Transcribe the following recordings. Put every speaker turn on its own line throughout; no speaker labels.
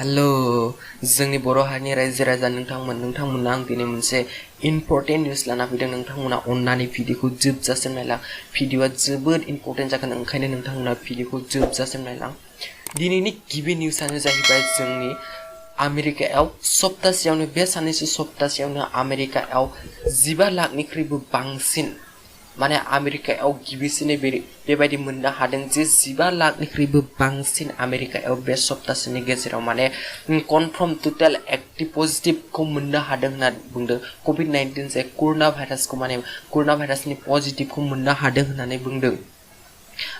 Hello जोंनि बर' हारिनि रायजो राजा नोंथांमोना आं दिनै मोनसे इम्पर्टेन्ट निउस लाना फैदों। नोंथांमोना अननानै भिडिअखौ जोबजासिम नायलां। भिडिअआ जोबोद इम्पर्टेन्ट जागोन, ओंखायनो नोंथांमोना भिडिअखौ जोबजासिम नायलां। दिनैनि गिबि निउसआनो जाहैबाय जोंनि आमेरिकायाव सप्तासेयावनो बे साननैसो सप्तासेयावनो आमेरिकायाव 15 लाखनिख्रुइबो बांसिन माने आमेरिकायाव गिबिसिनै बेबायदि मोननो हादों जे 15 लाखनिख्रुइबो बांसिन आमेरिकायाव बे सप्तासेनि गेजेराव माने कनफार्म टोटेल एक्टिभ पजिटिभखौ मोननो हादों होनना बुंदों। कोविड-19 जे कोरोना भाइरासखौ माने कोरोना भाइरासनि पजिटिभखौ मोननो हादों होननानै बुंदों।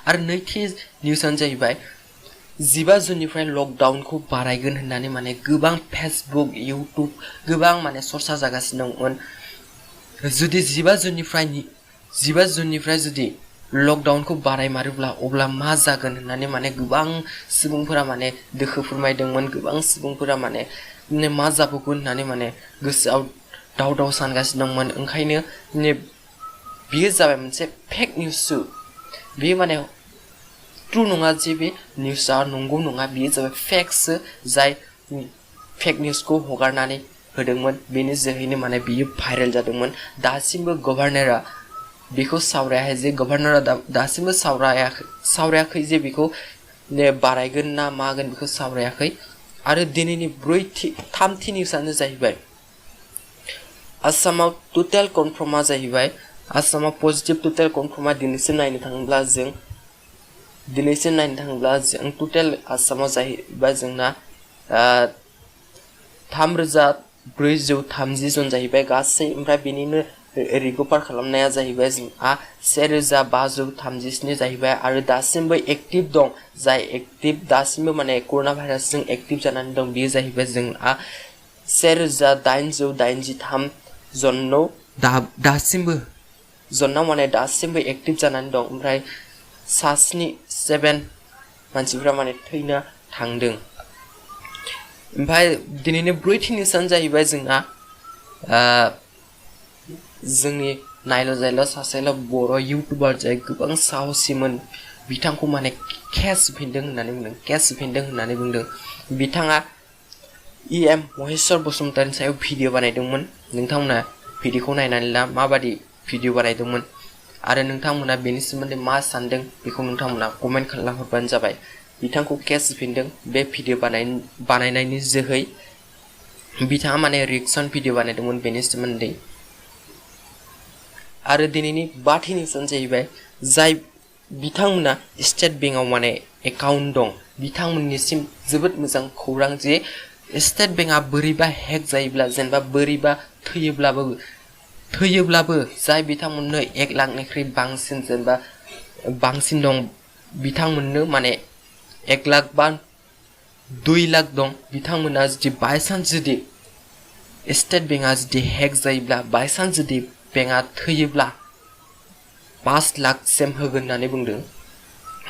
आरो नैथि निउसआनो जाहैबाय 15 जुननिफ्राय लकडाउनखौ बारायगोन होननानै माने गोबां फेसबुक इउटुब गोबां माने सरसा जागासिनो दंमोन। जुदि 15 जुननिफ्राय जुदि लकडाउनखौ बारायमारोब्ला अब्ला मा जागोन होननानै माने गोबां सुबुंफोरा माने दोखो फोरमायदोंमोन। गोबां सुबुंफोरा माने मा जाबोगोन होननानै माने गोसोआव दाव सानगासिनो दंमोन। ओंखायनो बियो जाबाय मोनसे फेक निउससो। बियो माने ट्रु नङा जे बे निउसआ नंगौ नङा, बियो जाबाय फेकसो जाय फेक निउसखौ हगारनानै होदोंमोन। बेनि जोहैनो माने बियो भाइरेल जादोंमोन। दासिमबो गभर्नरा बेखौ सावरायाखै जे गभर्नरा दासिमबो सावरायाखै जे बेखौ बारायगोन ना मागोन बेखौ सावरायाखै। आरो दिनैनि थामथि निउसआनो जाहैबाय आसामाव टोटेल कनफार्मा जाहैबाय आसामाव पजिटिभ टोटेल कनफार्मा दिनैसिम नायनो थाङोब्ला जों टोटेल आसामाव जाहैबाय जोंना 3430 जन जाहैबाय गासै। ओमफ्राय बेनिनो रिकभार खालामनाया जाहैबाय जोंहा 1537 जाहैबाय। आरो दासिमबो एक्टिभ दं, जाय एक्टिभ दासिमबो माने कोरोना भाइरासजों एक्टिभ जानानै दं, बेयो जाहैबाय जोंहा 1883 जनाव दासिमबो एक्टिभ जानानै दं। ओमफ्राय 7 मानसिफ्रा माने थैना थांदों। ओमफ्राय दिनैनि ब्रैथि निउसआनो जाहैबाय जोंहा जोंनि नायल' जायल' सासेल' बर' इउटुबार जाय गोबां साहसिमोन, बिथांखौ माने केस होफिनदों होननानै बुंदों। बिथाङा EM महेश्वर बसुमतारिनि सायाव भिडिअ बानायदोंमोन। नोंथांमोना भिडिअखौ नायनानै ला माबादि भिडिअ बानायदोंमोन आरो नोंथांमोना बेनि सोमोन्दै मा सानदों बेखौ नोंथांमोना कमेन्ट खालामना हरबानो जाबाय। बिथांखौ केस होफिनदों बे भिडिअ बानायनायनि जोहै। बिथाङा माने रिएक्सन भिडिअ बानायदोंमोन बेनि सोमोन्दै। आरो दिनैनि बाथि निउसआनो जाहैबाय जाय बिथांमोना स्टेट बेंकआव माने एकाउन्ट दं, बिथांमोननिसिम जोबोद मोजां खौरां जे स्टेट बेंकआ बोरैबा हेक जायोब्ला जेनेबा बोरैबा थैयोब्लाबो जाय बिथांमोननो 1 लाखनिख्रुइ बांसिन जेनेबा बांसिन दं, बिथांमोननो माने 1 लाख बा 2 लाख दं, बिथांमोना जुदि बायसान्स जुदि स्टेट बेंकआ जुदि हेक जायोब्ला बायसान्स जुदि बेंकआ थैयोब्ला 5 लाखसिम होगोन होननानै बुंदों।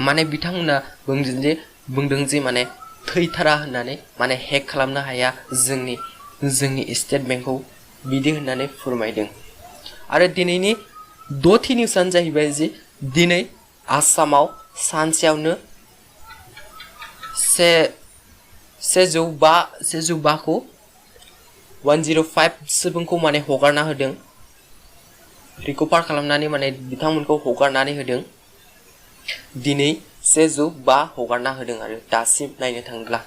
माने बिथांमोना बुंदों जे माने थैथारा होननानै माने हेक खालामनो हाया जोंनि स्टेट बेंकखौ बिदि होननानै फोरमायदों। आरो दिनैनि 6थि निउसआनो जाहैबाय जे दिनै आसामाव सानसेयावनो 105 सुबुंखौ माने हगारना होदों, रिकभार खालामनानै माने बिथांमोनखौ हगारनानै होदों। दिनै 105 हगारना होदों आरो दासिम नायनो थाङोब्ला।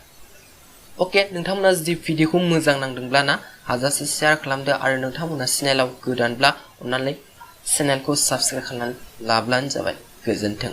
अके, नोंथांमोना जुदि भिडिअखौ मोजां नांदोंब्ला ना हाजासे शेयार खालामदो आरो नोंथांमोना चेनेलाव गोदानब्ला अननानै चेनेलखौ साबस्क्राइब खालामनानै लाब्लानो जाबाय। गोजोन्थों।